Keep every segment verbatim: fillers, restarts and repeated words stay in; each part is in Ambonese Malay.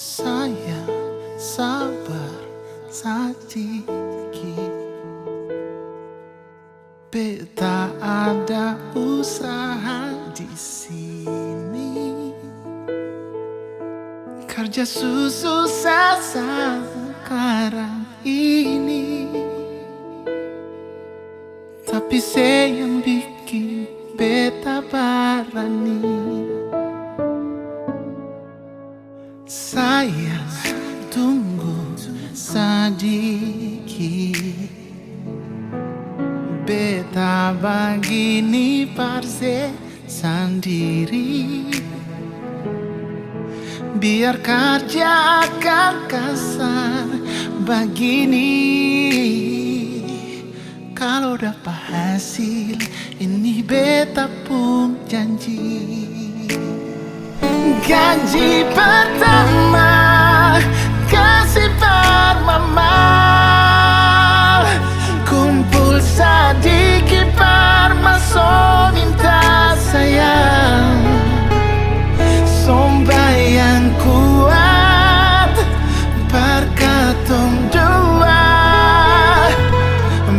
Sayang, sabar sadiki. Beta ada usaha di sini. Karja su-, susah sakarang ini. Tapi se yang biking beta barani. Sayang, tunggu sadiki. Beta bagini par se sandiri. Biar karja akang kasar bagini, kalo dapa hasil, ini beta pung janji. Gaji pertama kasi par mama, kumpul sadiki par maso minta sayang. Sombayang kuat par katong dua,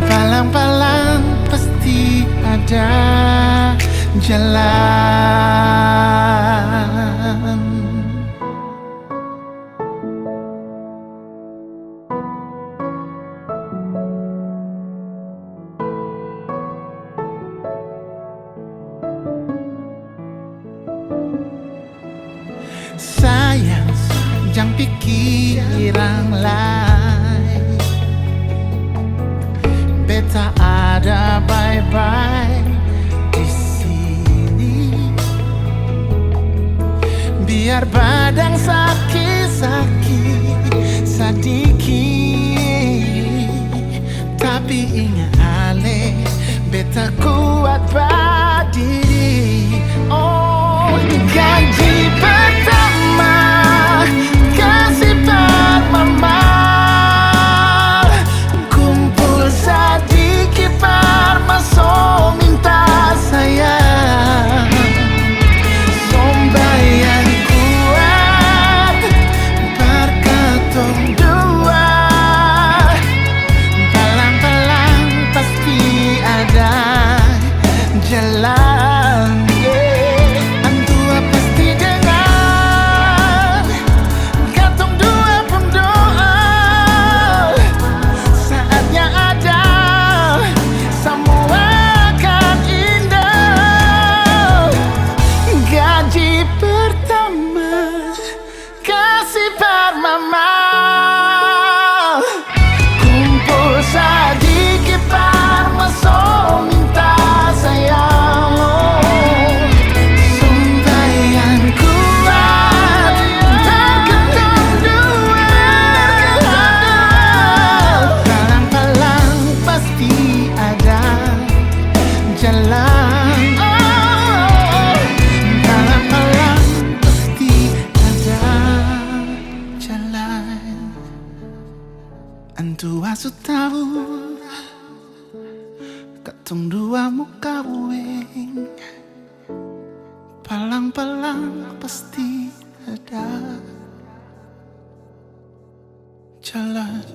palang-palang pasti ada jalan. Sayang, jang pikirang lai. Beta ada bae-bae di sini. Biar badang saki-saki sadiki, tapi inga ale, beta kuat badiri. Oh, gaji pertama kasi par mama, kumpul sadiki par maso minta sayang. Sombayang kuat par katong dua, palang-palang pasti ada jalan, yeah. Antua pasti dengar katong dua pung doa, saatnya ada, samua akan indah. Gaji pertama kasi par mama, kumpul sadiki par maso minta sayang. Sombayang kuat par katong dua, palang-palang pasti ada jalan. Oh, palang-palang pasti ada jalan. Antua su tau katong dua mo kaweng, palang-palang pasti ada jalan.